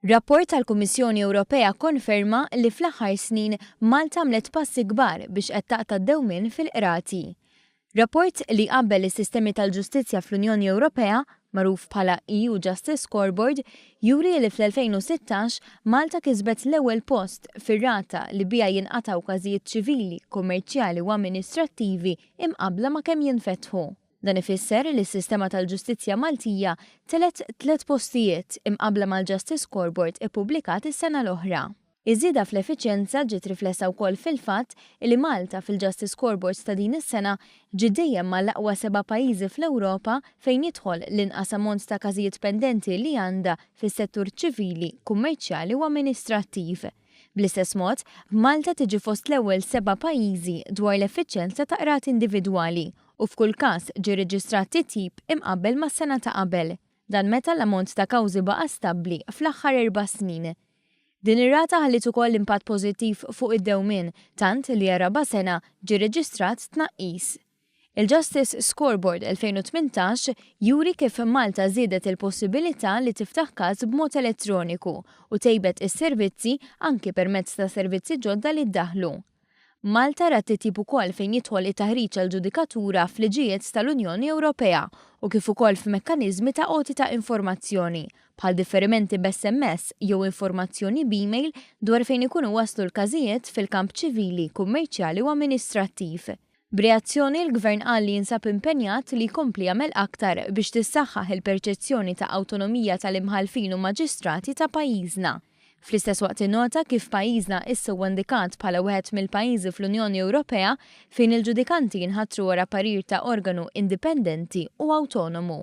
Rapport tal-Kummissjoni Ewropea kkonferma li fl-aħħar snin Malta għamlet passi kbar biex qed taqta' d-dewmien fil-qrati. Rapport li jqabbel is-sistemi tal-ġustizzja fl-Unjoni Ewropea, magħruf bħala EU Justice Scoreboard, juri li fl-2016 Malta kisbet l-ewwel post fir-rata li biha jinqatgħu każijiet ċivili, kummerċjali u amministrattivi imqabbla ma' kemm jinfetħu. Dan ifisser li s-sistema tal-ġustizzja Maltija telgħet tlett postijiet imqabbla mal-Justice Scoreboard ippubblikat is-sena l-oħra. Iż-żieda fl-effiċjenza ġiet riflessa wkoll fil-fatt li Malta fil-Justice Scoreboard ta' din is-sena ġiet dejjem mal-aqwa seba' pajjiżi fl-Ewropa fejn jidħol l-inqas ammont ta' każijiet pendenti li għandha fis-settur ċivili, kummerċjali u amministrattiv. Bl-istess mod, Malta tiġi fost l-ewwel seba' pajjiżi dwar l-effiċjenza ta' qrati individwali u f'kull każ ġie rreġistrat titjib imqabbel mas-sena ta' qabel. Dan meta l-ammont ta' kawżi baqa' stabbli fl-aħħar erba' snin. Din ir-rata ħalliet ukoll impatt pożittiv fuq id-dewmien, tant li għar-raba' sena ġie rreġistrat tnaqqis. Il-Justice Scoreboard 2018 juri kif Malta żiedet il-possibilità li tiftaħ każ b'mod elettroniku u tejbet is-servizzi anki permezz ta' servizzi ġodda li ddaħħlu. Malta rat titjib ukoll fejn jidħol it-taħriġ għall-ġudikatura f'liġijiet tal-Unjoni Ewropea u kif ukoll f'mekkaniżmi ta' għoti ta' informazzjoni, bħal differimenti b'SMS jew informazzjoni b'email dwar fejn ikunu waslu l-każijiet fil-kamp ċivili, kummerċjali u amministrattiv. B'reazzjoni, l-Gvern qal li jinsab impenjat li jkompli jagħmel aktar biex tissaħħaħ il-perċezzjoni ta' awtonomija tal-imħallfin u maġistrati ta' pajjiżna. Fl-istess waqt innota kif pajjiżna issa huwa indikat bħala wieħed mill-pajjiżi fl-Unjoni Ewropea fejn il-ġudikanti jinħatru wara parir ta' organu indipendenti u awtonomu.